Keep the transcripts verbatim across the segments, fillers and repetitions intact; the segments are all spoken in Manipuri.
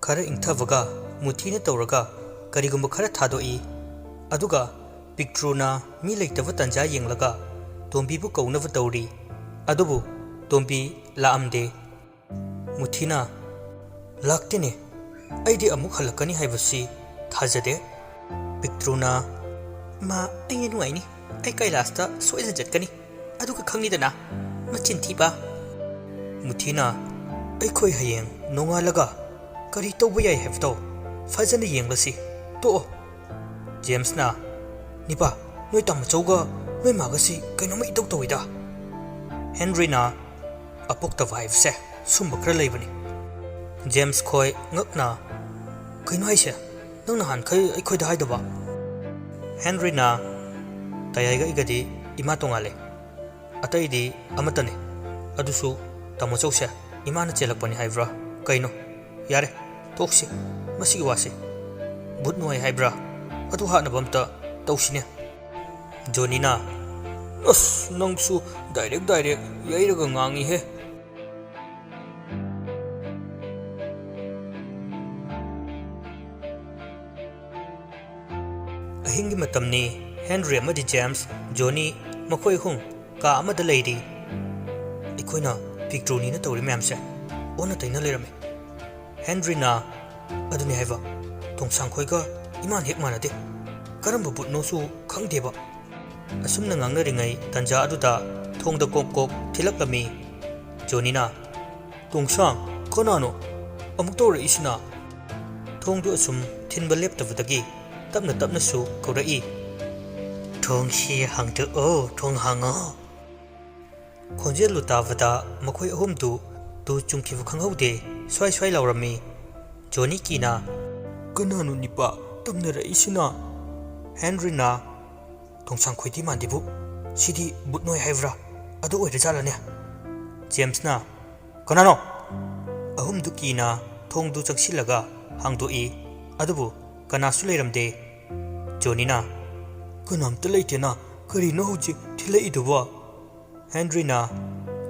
ꯈꯔ ꯏꯪꯊꯕꯒ ꯃꯨꯊꯤꯅ ꯇꯧꯔꯒ ꯀꯔꯤꯒꯨꯝꯕ ꯈꯔ ꯊꯥꯗꯣꯛꯏ꯫ ꯑꯗꯨꯒ ꯄꯤꯛꯇ꯭ꯔꯨꯅ ꯃꯤ ꯂꯩꯇꯕ ꯇꯟꯖꯥ ꯌꯦꯡꯂꯒ ꯇꯣꯝꯕꯤꯕꯨ ꯀꯧꯅꯕ ꯇꯧꯔꯤ꯫ ꯑꯗꯨꯕꯨ ꯇꯣꯝꯕꯤ ꯂꯥꯛꯑꯝꯗꯦ꯫ ꯃꯨꯊꯤꯅ, "ꯂꯥꯛꯇꯦꯅꯦ, ꯑꯩꯗꯤ ꯑꯃꯨꯛ ꯍꯜꯂꯛꯀꯅꯤ ꯍꯥꯏꯕꯁꯤ ꯊꯥꯖꯗꯦ꯫" ꯄꯤꯛꯇ꯭ꯔꯨꯅ, "ꯃꯥ ꯑꯩ ꯅꯨꯡꯉꯥꯏꯅꯤ, ꯑꯩ ꯀꯩꯂꯥꯁꯇ ꯁꯣꯏꯗꯅ ꯆꯠꯀꯅꯤ, ꯑꯗꯨꯒ ꯈꯪꯅꯤꯗꯅ, ꯃꯆꯤꯟ ꯊꯤꯕ꯫" ꯃꯨꯊꯤꯅ, "ꯑꯩꯈꯣꯏ ꯍꯌꯦꯡ ꯅꯣꯡꯉꯥꯜꯂꯒ ꯀꯔꯤ ꯇꯧꯕ ꯌꯥꯏ ꯍꯥꯏꯕꯗꯣ ꯐꯖꯅ ꯌꯦꯡꯂꯁꯤ, ꯇꯣꯛꯑꯣ꯫" ꯖꯦꯝꯁꯅ, "ꯅꯤꯄꯥ, ꯅꯣꯏ ꯇꯥꯃꯣꯆꯧꯒ ꯅꯣꯏ ꯃꯥꯒꯁꯤ ꯀꯩꯅꯣꯝꯃ ꯏꯇꯧ ꯇꯧꯏꯗ꯫" ꯍꯦꯟꯔꯤꯅ, "ꯑꯄꯣꯛꯇꯕ ꯍꯥꯏꯕꯁꯦ ꯁꯨꯝꯕ ꯈꯔ ꯂꯩꯕꯅꯤ꯫" ꯖꯦꯝꯁ ꯈꯣꯏ ꯉꯛꯅ, "ꯀꯩꯅꯣ ꯍꯥꯏꯁꯦ? ꯅꯪ ꯅꯍꯥꯟꯈꯩ ꯑꯩꯈꯣꯏꯗ ꯍꯥꯏꯗꯕ?" ꯍꯦꯟꯔꯤꯅ, "ꯇꯌꯥꯏꯒ ꯑꯩꯒꯗꯤ ꯏꯃꯥ ꯇꯣꯉꯥꯜꯂꯦ꯫ ꯑꯇꯩꯗꯤ ꯑꯃꯠꯇꯅꯦ꯫ ꯑꯗꯨꯁꯨ ꯇꯥꯃꯣ ꯆꯧꯁꯦ ꯏꯃꯥꯅ ꯆꯦꯜꯂꯛꯄꯅꯤ ꯍꯥꯏꯕ꯭ꯔꯥ ꯀꯩꯅꯣ? ꯌꯥꯔꯦ, ꯇꯣꯛꯁꯤ ꯃꯁꯤꯒꯤ ꯋꯥꯁꯤ꯫ ꯕꯨꯠ ꯅꯨꯡꯉꯥꯏ ꯍꯥꯏꯕ꯭ꯔꯥ? ꯑꯗꯨ ꯍꯥꯠꯅꯕ ꯑꯝꯇ ꯇꯧꯁꯤꯅꯦ꯫" ꯖꯣꯅꯤꯅ, "ꯑꯁ, ꯅꯪꯁꯨ ꯗꯥꯏꯔꯦꯛ ꯗꯥꯏꯔꯦꯛ ꯌꯩꯔꯒ ꯉꯥꯡꯉꯤꯍꯦ꯫" ꯑꯍꯤꯡꯒꯤ ꯃꯇꯝꯅꯤ꯫ ꯍꯦꯟꯔꯤ ꯑꯃꯗꯤ ꯖꯦꯝꯁ, ꯖꯣꯅꯤ, ꯃꯈꯣꯏ ꯑꯍꯨꯝ ꯀꯥ ꯑꯃꯗ ꯂꯩꯔꯤ꯫ ꯑꯩꯈꯣꯏꯅ ꯄꯤꯛꯇ꯭ꯔꯨꯅꯤꯅ ꯇꯧꯔꯤ ꯃꯌꯥꯝꯁꯦ ꯑꯣꯟꯅ ꯇꯩꯅ ꯂꯩꯔꯝꯃꯤ꯫ ꯍꯦꯟꯔꯤꯅ, "ꯑꯗꯨꯅꯤ ꯍꯥꯏꯕ, ꯇꯣꯡꯁꯥꯡ ꯈꯣꯏꯒ ꯏꯃꯥꯟ ꯍꯦꯛ ꯃꯥꯟꯅꯗꯦ꯫ ꯀꯔꯝꯕ ꯕꯨꯠꯅꯣꯁꯨ ꯈꯪꯗꯦꯕ꯫" ꯑꯁꯨꯝꯅ ꯉꯥꯡꯅꯔꯤꯉꯩ ꯇꯟꯖꯥ ꯑꯗꯨꯗ ꯊꯣꯡꯗ ꯀꯣꯛ ꯀꯣꯛ ꯊꯤꯜꯂꯛꯂꯝꯃꯤ꯫ ꯖꯣꯅꯤꯅ, "ꯇꯣꯡꯁꯥꯡ, ꯀꯅꯥꯅꯣ ꯑꯃꯨꯛ ꯇꯧꯔꯛꯏꯁꯤꯅ?" ꯊꯣꯡꯗꯨ ꯑꯁꯨꯝ ꯊꯤꯟꯕ ꯂꯦꯞꯇꯕꯗꯒꯤ ꯇꯞꯅ ꯇꯞꯅꯁꯨ ꯀꯧꯔꯛꯏ꯫ "ꯊꯣꯡꯁꯤ ꯍꯥꯡꯗꯣꯛꯑꯣ, ꯊꯣꯡ ꯍꯥꯡꯉꯣ꯫" ꯈꯣꯟꯖꯦꯜꯗꯨ ꯇꯥꯕꯗ ꯃꯈꯣꯏ ꯑꯍꯨꯝꯗꯨ ꯇꯨ ꯆꯨꯡꯈꯤꯕ ꯈꯪꯍꯧꯗꯦ, ꯁ꯭ꯋꯥꯏ ꯁ꯭ꯋꯥꯏ ꯂꯥꯎꯔꯝꯃꯤ꯫ ꯖꯣꯅꯤ ꯀꯤꯅ, "ꯀꯅꯥꯅꯣ ꯅꯤꯄꯥ ꯇꯝꯅꯔꯛꯏꯁꯤꯅ?" ꯍꯦꯟꯔꯤꯅ, "ꯇꯣꯡꯁꯥꯡ ꯈꯣꯏꯗꯤ ꯃꯥꯟꯗꯦꯕꯨ, ꯁꯤꯗꯤ ꯕꯨꯠ ꯅꯣꯏ ꯍꯥꯏꯕ꯭ꯔꯥ? ꯑꯗꯨ ꯑꯣꯏꯔꯖꯥꯠꯂꯅꯦ?" ꯖꯦꯝꯁꯅ, "ꯀꯅꯥꯅꯣ?" ꯑꯍꯨꯝꯗꯨ ꯀꯤꯅ ꯊꯣꯡꯗꯨ ꯆꯪꯁꯤꯜꯂꯒ ꯍꯥꯡꯗꯣꯛꯏ꯫ ꯑꯗꯨꯕꯨ ꯀꯅꯥꯁꯨ ꯂꯩꯔꯝꯗꯦ꯫ ꯖꯣꯅꯤꯅ, "ꯀꯅꯥꯝꯇ ꯂꯩꯇꯦꯅ, ꯀꯔꯤꯅꯣ ꯍꯧꯖꯤꯛ ꯊꯤꯜꯂꯛꯏꯗꯨꯕꯣ?" ꯍꯦꯟꯔꯤꯅ,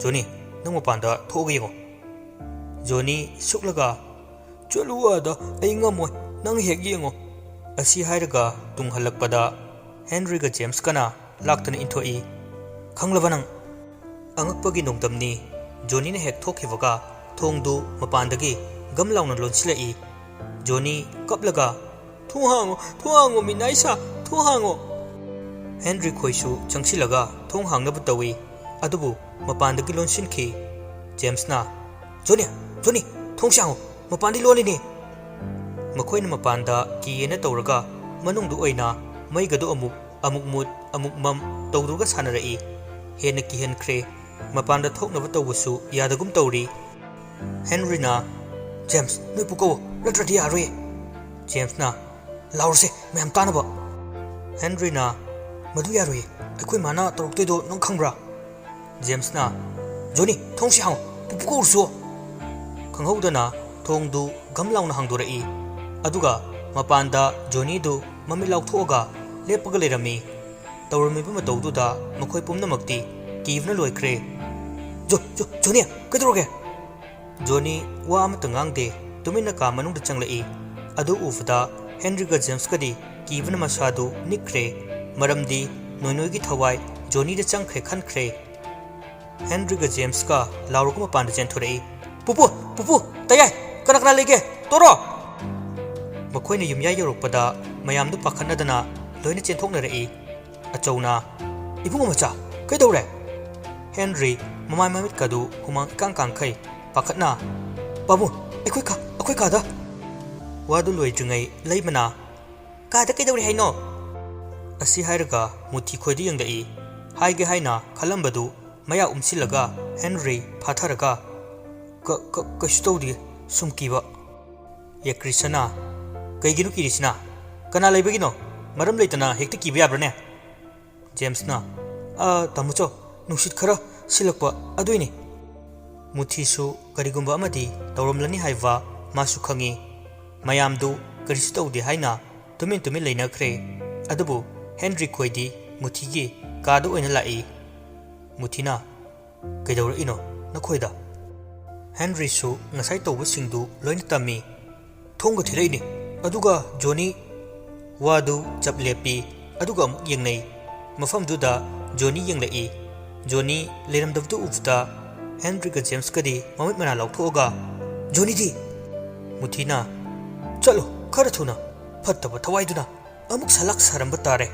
"ꯖꯣꯅꯤ, ꯅꯪ ꯃꯄꯥꯟꯗ ꯊꯣꯛꯑꯒ ꯌꯦꯡꯉꯣ꯫" ꯖꯣꯅꯤ ꯁꯨꯛꯂꯒ, "ꯆꯠꯂꯨ ꯑꯥꯗ, ꯑꯩ ꯉꯝꯃꯣꯏ, ꯅꯪ ꯍꯦꯛ ꯌꯦꯡꯉꯣ"꯫ ꯑꯁꯤ ꯍꯥꯏꯔꯒ ꯇꯨꯡ ꯍꯜꯂꯛꯄꯗ ꯍꯦꯟꯔꯤꯒ ꯖꯦꯝꯁꯀꯅ ꯂꯥꯛꯇꯅ ꯏꯟꯊꯣꯛꯏ꯫ "ꯈꯪꯂꯕ ꯅꯪ?" ꯑꯉꯛꯄꯒꯤ ꯅꯣꯡꯗꯝꯅꯤ꯫ ꯖꯣꯅꯤꯅ ꯍꯦꯛ ꯊꯣꯛꯈꯤꯕꯒ ꯊꯣꯡꯗꯨ ꯃꯄꯥꯟꯗꯒꯤ ꯒꯝ ꯂꯥꯎꯅ ꯂꯣꯟꯁꯤꯜꯂꯛꯏ꯫ ꯖꯣꯅꯤ ꯀꯞꯂꯒ, "ꯊꯣꯡ ꯍꯥꯡꯉꯣ, ꯊꯣꯡ ꯍꯥꯡꯉꯣ, ꯃꯤꯅꯥꯏꯁꯥ, ꯊꯣꯡ ꯍꯥꯡꯉꯣ!" ꯍꯦꯟꯔꯤ ꯈꯣꯏꯁꯨ ꯆꯪꯁꯤꯜꯂꯒ ꯊꯣꯡ ꯍꯥꯡꯅꯕ ꯇꯧꯏ, ꯑꯗꯨꯕꯨ ꯃꯄꯥꯟꯗꯒꯤ ꯂꯣꯟꯁꯤꯟꯈꯤ꯫ ꯖꯦꯝꯁꯅ, "ꯖꯣꯅꯤ, ꯖꯣꯅꯤ, ꯊꯣꯡꯁꯤ ꯍꯥꯡꯉꯣ, ꯃꯄꯥꯟꯗꯤ ꯂꯣꯜꯂꯤꯅꯤ!" ꯃꯈꯣꯏꯅ ꯃꯄꯥꯟꯗ ꯀꯤꯌꯦꯅ ꯇꯧꯔꯒ ꯃꯅꯨꯡꯗ ꯑꯣꯏꯅ ꯃꯩꯒꯗꯨ ꯑꯃꯨꯛ, ꯑꯃꯨꯛ ꯃꯨꯠ, ꯑꯃꯨꯛ ꯃꯝ ꯇꯧꯗꯨꯅ ꯁꯥꯟꯅꯔꯛꯏ꯫ ꯍꯦꯟꯅ ꯀꯤꯍꯟꯈ꯭ꯔꯦ꯫ ꯃꯄꯥꯟꯗ ꯊꯣꯛꯅꯕ ꯇꯧꯕꯁꯨ ꯌꯥꯗꯒꯨꯝ ꯇꯧꯔꯤ꯫ ꯍꯦꯟꯔꯤꯅ, "ꯖꯦꯝꯁ, ꯅꯣꯏ ꯄꯨ ꯀꯧꯋꯣ, ꯅꯠꯇ꯭ꯔꯗꯤ ꯌꯥꯔꯣꯏꯌꯦ!" ꯖꯦꯝꯁꯅ, "ꯂꯥꯎꯔꯁꯦ, ꯃꯌꯥꯝ ꯇꯥꯅꯕ!" ꯍꯦꯟꯔꯤꯅ, "ꯃꯗꯨ ꯌꯥꯔꯣꯏꯌꯦ, ꯑꯩꯈꯣꯏ ꯃꯥꯅ ꯇꯧꯔꯛꯇꯣꯏꯗꯣ ꯅꯪ ꯈꯪꯕ꯭ꯔꯥ?" ꯖꯦꯝꯁꯅ, "ꯖꯣꯅꯤ, ꯊꯣꯡꯁꯤ ꯍꯥꯡꯉꯣ, ꯄꯨꯄꯨ ꯀꯧꯔꯨꯁꯨ!" ꯈꯪꯍꯧꯗꯅ ꯊꯣꯡꯗꯨ ꯒꯝ ꯂꯥꯎꯅ ꯍꯥꯡꯗꯣꯔꯛꯏ꯫ ꯑꯗꯨꯒ ꯃꯄꯥꯟꯗ ꯖꯣꯅꯤꯗꯨ ꯃꯃꯤꯠ ꯂꯥꯎꯊꯣꯛꯑꯒ ꯂꯦꯞꯄꯒ ꯂꯩꯔꯝꯃꯤ꯫ ꯇꯧꯔꯝꯃꯤꯕ ꯃꯇꯧꯗꯨꯗ ꯃꯈꯣꯏ ꯄꯨꯝꯅꯃꯛꯇꯤ ꯀꯤꯕꯅ ꯂꯣꯏꯈ꯭ꯔꯦ꯫ "ꯖꯣ-, ꯖꯣ-, ꯖꯣꯅꯤ, ꯀꯩꯗꯧꯔꯒꯦ?" ꯖꯣꯅꯤ ꯋꯥ ꯑꯃꯠꯇ ꯉꯥꯡꯗꯦ, ꯇꯨꯃꯤꯟꯅ ꯀꯥ ꯃꯅꯨꯡꯗ ꯆꯪꯂꯛꯏ꯫ ꯑꯗꯨ ꯎꯕꯗ ꯍꯦꯟꯔꯤꯒ ꯖꯦꯝꯁꯀꯗꯤ ꯀꯤꯕꯅ ꯃꯁꯥꯗꯨ ꯅꯤꯛꯈ꯭ꯔꯦ, ꯃꯔꯝꯗꯤ ꯅꯣꯏꯅꯣꯏꯒꯤ ꯊꯋꯥꯏ ꯖꯣꯅꯤꯗ ꯆꯪꯈ꯭ꯔꯦ ꯈꯟꯈ꯭ꯔꯦ꯫ ꯍꯦꯟꯔꯤꯒ ꯖꯦꯝꯁꯀ ꯂꯥꯎꯔꯒ ꯃꯄꯥꯟꯗ ꯆꯦꯟꯊꯣꯔꯛꯏ꯫ "ꯄꯨꯄꯨ! ꯄꯨꯄꯨ! ꯇꯌꯥꯏ! ꯀꯅꯥ ꯀꯅꯥ ꯂꯩꯒꯦ? ꯇꯣꯔꯣ!" ꯃꯈꯣꯏꯅ ꯌꯨꯝꯌꯥꯏ ꯌꯧꯔꯛꯄꯗ ꯃꯌꯥꯝꯗꯨ ꯄꯥꯈꯠꯅꯗꯅ ꯂꯣꯏꯅ ꯆꯦꯟꯊꯣꯛꯅꯔꯛꯏ꯫ ꯑꯆꯧꯅ, "ꯏꯕꯨꯡꯉꯣ ꯃꯆꯥ, ꯀꯩꯗꯧꯔꯦ?" ꯍꯦꯟꯔꯤ ꯃꯃꯥꯏ ꯃꯃꯤꯠꯀꯗꯨ ꯍꯨꯃꯥꯡ ꯏꯀꯥꯡ ꯀꯥꯡꯈꯩ꯫ ꯄꯥꯈꯠꯅ, "ꯄꯥꯕꯨꯡ, ꯑꯩꯈꯣꯏ ꯀꯥ, ꯑꯩꯈꯣꯏ ꯀꯥꯗ!" ꯋꯥꯗꯨ ꯂꯣꯏꯗ꯭ꯔꯤꯉꯩ ꯂꯩꯃꯅ, "ꯀꯥꯗ ꯀꯩꯗꯧꯔꯦ ꯍꯥꯏꯅꯣ?" ꯑꯁꯤ ꯍꯥꯏꯔꯒ ꯃꯨꯊꯤ ꯈꯣꯏꯗ ꯌꯦꯡꯂꯛꯏ꯫ ꯍꯥꯏꯒꯦ ꯍꯥꯏꯅ ꯈꯜꯂꯝꯕꯗꯨ ꯃꯌꯥ ꯎꯝꯁꯤꯜꯂꯒ ꯍꯦꯟꯔꯤ ꯐꯥꯊꯔꯒ, "ꯀ-, ꯀ-, ꯀꯩꯁꯨ ꯇꯧꯗꯦ, ꯁꯨꯝ ꯀꯤꯕ"꯫ ꯌꯦꯀ꯭ꯔꯤꯁꯅ, "ꯀꯩꯒꯤꯅꯣ ꯀꯤꯔꯤꯁꯤꯅ? ꯀꯅꯥ ꯂꯩꯕꯒꯤꯅꯣ? ꯃꯔꯝ ꯂꯩꯇꯅ ꯍꯦꯛꯇ ꯀꯤꯕ ꯌꯥꯕ꯭ꯔꯅꯦ?" ꯖꯦꯝꯁꯅ, "ꯑꯥ, ꯇꯥꯃꯣꯆꯧ, ꯅꯨꯡꯁꯤꯠ ꯈꯔ ꯁꯤꯜꯂꯛꯄ ꯑꯗꯨꯏꯅꯤ"꯫ ꯃꯨꯊꯤꯁꯨ ꯀꯔꯤꯒꯨꯝꯕ ꯑꯃꯗꯤ ꯇꯧꯔꯝꯂꯅꯤ ꯍꯥꯏꯕ ꯃꯥꯁꯨ ꯈꯪꯏ꯫ ꯃꯌꯥꯝꯗꯨ ꯀꯔꯤꯁꯨ ꯇꯧꯗꯦ ꯍꯥꯏꯅ ꯇꯨꯃꯤꯟ ꯇꯨꯃꯤꯟ ꯂꯩꯅꯈ꯭ꯔꯦ꯫ ꯑꯗꯨꯕꯨ ꯍꯦꯟꯔꯤ ꯈꯣꯏꯗꯤ ꯃꯨꯊꯤꯒꯤ ꯀꯥꯗ ꯑꯣꯏꯅ ꯂꯥꯛꯏ꯫ ꯃꯨꯊꯤꯅ, "ꯀꯩꯗꯧꯔꯛꯏꯅꯣ ꯅꯈꯣꯏꯗ?" ꯍꯦꯟꯔꯤꯁꯨ ꯉꯁꯥꯏ ꯇꯧꯕꯁꯤꯡꯗꯨ ꯂꯣꯏꯅ ꯇꯝꯃꯤ꯫ ꯈꯣꯡꯒ ꯊꯤꯜꯂꯛꯏꯅꯦ꯫ ꯑꯗꯨꯒ ꯖꯣꯅꯤ ꯋꯥꯗꯨ ꯆꯞ ꯂꯦꯞꯄꯤ꯫ ꯑꯗꯨꯒ ꯑꯃꯨꯛ ꯌꯦꯡꯅꯩ꯫ ꯃꯐꯝꯗꯨꯗ ꯖꯣꯅꯤ ꯌꯦꯡꯂꯛꯏ꯫ ꯖꯣꯅꯤ ꯂꯩꯔꯝꯗꯕꯗꯨ ꯎꯕꯗ ꯍꯦꯟꯔꯤꯒ ꯖꯦꯝꯁꯀꯗꯤ ꯃꯃꯤꯠ ꯃꯅꯥ ꯂꯥꯎꯊꯣꯛꯑꯒ, "ꯖꯣꯅꯤꯗꯤ?" ꯃꯨꯊꯤꯅ, "ꯆꯠꯂꯣ, ꯈꯔ ꯊꯨꯅ, ꯐꯠꯇꯕ ꯊꯋꯥꯏꯗꯨꯅ ꯑꯃꯨꯛ ꯁꯂꯥꯛ ꯁꯥꯔꯝꯕ ꯇꯥꯔꯦ꯫"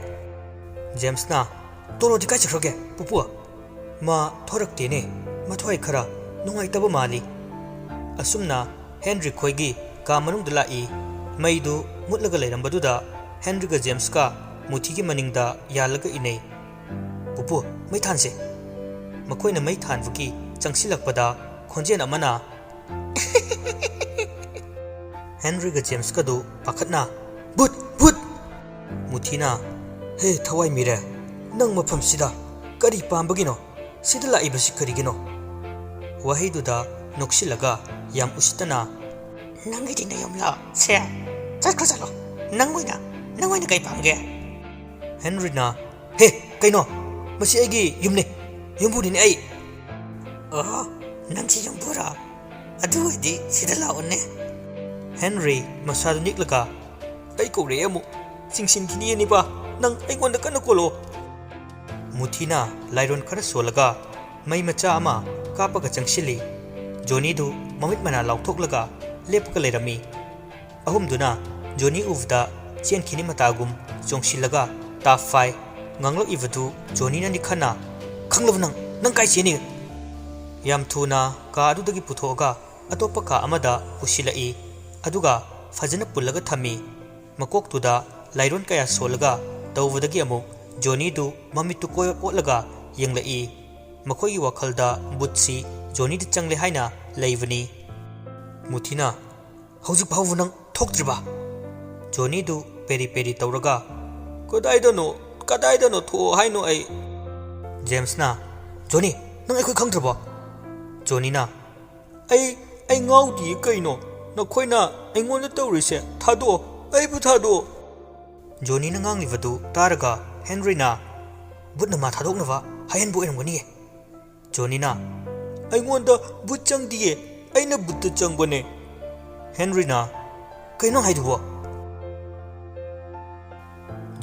ꯖꯦꯝꯁꯅ, "ꯇꯣꯂꯣꯗꯤ ꯀꯥꯏ ꯆꯠꯈ꯭ꯔꯒꯦ, ꯄꯨꯄꯨ?" "ꯃꯥ ꯊꯣꯔꯛꯇꯦꯅꯦ, ꯃꯊ꯭ꯋꯥꯏ ꯈꯔ ꯅꯨꯡꯉꯥꯏꯇꯕ ꯃꯥꯜꯂꯤ꯫" ꯑꯁꯨꯝꯅ ꯍꯦꯟꯔꯤ ꯈꯣꯏꯒꯤ ꯀꯥ ꯃꯅꯨꯡꯗ ꯂꯥꯛꯏ꯫ ꯃꯩꯗꯨ ꯃꯨꯠꯂꯒ ꯂꯩꯔꯝꯕꯗꯨꯗ ꯍꯦꯟꯔꯤꯒ ꯖꯦꯝꯁꯀ ꯃꯨꯊꯤꯒꯤ ꯃꯅꯤꯡꯗ ꯌꯥꯜꯂꯒ ꯏꯅꯩ꯫ "ꯄꯨꯄꯨ, ꯃꯩ ꯊꯥꯟꯁꯦ꯫" ꯃꯈꯣꯏꯅ ꯃꯩ ꯊꯥꯟꯕꯒꯤ ꯆꯪꯁꯤꯜꯂꯛꯄꯗ ꯈꯣꯟꯖꯦꯜ ꯑꯃꯅ, ꯍꯦꯟꯔꯤꯒ ꯖꯦꯝꯁꯀꯗꯨ ꯄꯥꯈꯠꯅ, "ꯚꯨꯠ! ꯚꯨꯠ!" ꯃꯨꯊꯤꯅ, "ꯍꯦ ꯊꯋꯥꯏ ꯃꯤꯔꯦ, ꯅꯪ ꯃꯐꯝꯁꯤꯗ ꯀꯔꯤ ꯄꯥꯝꯕꯒꯤꯅꯣ? ꯁꯤꯗ ꯂꯥꯛꯏꯕꯁꯤ ꯀꯔꯤꯒꯤꯅꯣ?" ꯋꯥꯍꯩꯗꯨꯗ ꯅꯣꯛꯁꯤꯜꯂꯒ ꯌꯥꯝ ꯎꯁꯤꯠꯇꯅ, "ꯅꯪꯒꯤꯗꯤ ꯅꯌꯨꯝꯂꯣ? ꯁꯦ, ꯆꯠꯈ꯭ꯔꯣ ꯆꯠꯂꯣ꯫ ꯅꯪ ꯑꯣꯏꯅ, ꯅꯪ ꯑꯣꯏꯅ ꯀꯩ ꯄꯥꯝꯒꯦ?" ꯍꯦꯟꯔꯤꯅ, "ꯍꯦ, ꯀꯩꯅꯣ? ꯃꯁꯤ ꯑꯩꯒꯤ ꯌꯨꯝꯅꯤ, ꯌꯨꯝꯕꯨꯅꯤꯅꯦ ꯑꯩ꯫" "ꯑꯣ, ꯅꯪꯁꯤ ꯌꯨꯝꯕꯨꯔꯣ? ꯑꯗꯨ ꯑꯣꯏꯗꯤ ꯁꯤꯗ ꯂꯥꯛꯑꯣꯅꯦ꯫" ꯍꯦꯟꯔꯤ ꯃꯁꯥꯗꯨ ꯅꯤꯛꯂꯒ, "ꯑꯩ ꯀꯧꯔꯛꯑꯦ ꯑꯃꯨꯛ꯫ ꯆꯤꯡꯁꯤꯟꯈꯤꯅꯤꯌꯦ ꯅꯤꯄꯥ, ꯅꯪ ꯑꯩꯉꯣꯟꯗ ꯀꯟꯅ ꯀꯣꯜꯂꯛꯑꯣ꯫" ꯃꯨꯊꯤꯅ ꯂꯥꯏꯔꯣꯟ ꯈꯔ ꯁꯣꯜꯂꯒ ꯃꯩ ꯃꯆꯥ ꯑꯃ ꯀꯥꯞꯄꯒ ꯆꯪꯁꯤꯜꯂꯤ꯫ ꯖꯣꯅꯤꯗꯨ ꯃꯃꯤꯠ ꯃꯅꯥ ꯂꯥꯎꯊꯣꯛꯂꯒ ꯂꯦꯞꯄꯒ ꯂꯩꯔꯝꯃꯤ꯫ ꯑꯍꯨꯝꯗꯨꯅ ꯖꯣꯅꯤ ꯎꯕꯗ ꯆꯦꯟꯈꯤꯅꯤ ꯃꯇꯥꯒꯨꯝ ꯆꯣꯡꯁꯤꯜꯂꯒ ꯇꯥꯞ ꯐꯥꯏ꯫ ꯉꯥꯡꯂꯛꯏꯕꯗꯨ ꯖꯣꯅꯤꯅꯅꯤ ꯈꯟꯅ, "ꯈꯪꯂꯕ ꯅꯪ? ꯅꯪ ꯀꯥꯏ ꯆꯦꯟꯅꯤ?" ꯌꯥꯝ ꯊꯨꯅ ꯀꯥ ꯑꯗꯨꯗꯒꯤ ꯄꯨꯊꯣꯛꯑꯒ ꯑꯇꯣꯞꯄ ꯀꯥ ꯑꯃꯗ ꯄꯨꯁꯤꯜꯂꯛꯏ꯫ ꯑꯗꯨꯒ ꯐꯖꯅ ꯄꯨꯜꯂꯒ ꯊꯝꯃꯤ꯫ ꯃꯀꯣꯛꯇꯨꯗ ꯂꯥꯏꯔꯣꯟ ꯀꯌꯥ ꯁꯣꯜꯂꯒ ꯇꯧꯕꯗꯒꯤ ꯑꯃꯨꯛ ꯖꯣꯅꯤꯗꯨ ꯃꯃꯤꯠꯇꯨ ꯀꯣꯏ ꯑꯣꯠꯂꯒ ꯌꯦꯡꯂꯛꯏ꯫ ꯃꯈꯣꯏꯒꯤ ꯋꯥꯈꯜꯗ ꯕꯨꯠꯁꯤ ꯖꯣꯅꯤꯗ ꯆꯪꯂꯦ ꯍꯥꯏꯅ ꯂꯩꯕꯅꯤ꯫ ꯃꯨꯊꯤꯅ, "ꯍꯧꯖꯤꯛ ꯐꯥꯎꯕ ꯅꯪ ꯊꯣꯛꯇ꯭ꯔꯤꯕ?" ꯖꯣꯅꯤꯗꯨ ꯄꯦꯔꯤ ꯄꯦꯔꯤ ꯇꯧꯔꯒ, "ꯀꯗꯥꯏꯗꯅꯣ, ꯀꯗꯥꯏꯗꯅꯣ ꯊꯣꯛꯑꯣ ꯍꯥꯏꯅꯣ ꯑꯩ?" ꯖꯦꯝꯁꯅ, "ꯖꯣꯅꯤ, ꯅꯪ ꯑꯩꯈꯣꯏ ꯈꯪꯗ꯭ꯔꯕꯣ?" ꯖꯣꯅꯤꯅ, "ꯑꯩ, ꯑꯩ ꯉꯥꯎꯗꯤꯌꯦ ꯀꯩꯅꯣ? ꯅꯈꯣꯏꯅ ꯑꯩꯉꯣꯟꯗ ꯇꯧꯔꯤꯁꯦ? ꯊꯥꯗꯣꯛꯑꯣ, ꯑꯩꯕꯨ ꯊꯥꯗꯣꯛꯑꯣ꯫" ꯖꯣꯅꯤꯅ ꯉꯥꯡꯂꯤꯕꯗꯨ ꯇꯥꯔꯒ ꯍꯦꯟꯔꯤꯅ, "ꯕꯨꯠꯅ ꯃꯥ ꯊꯥꯗꯣꯛꯅꯕ ꯍꯥꯏꯍꯟꯕ ꯑꯣꯏꯔꯝꯒꯅꯤꯌꯦ꯫" ꯖꯣꯅꯤꯅ, "ꯑꯩꯉꯣꯟꯗ ꯕꯨꯠ ꯆꯪꯗꯤꯌꯦ, ꯑꯩꯅ ꯕꯨꯠꯇ ꯆꯪꯕꯅꯦ꯫" ꯍꯦꯟꯔꯤꯅ, ꯀꯩꯅꯣ ꯍꯥꯏꯗꯨꯕꯣ?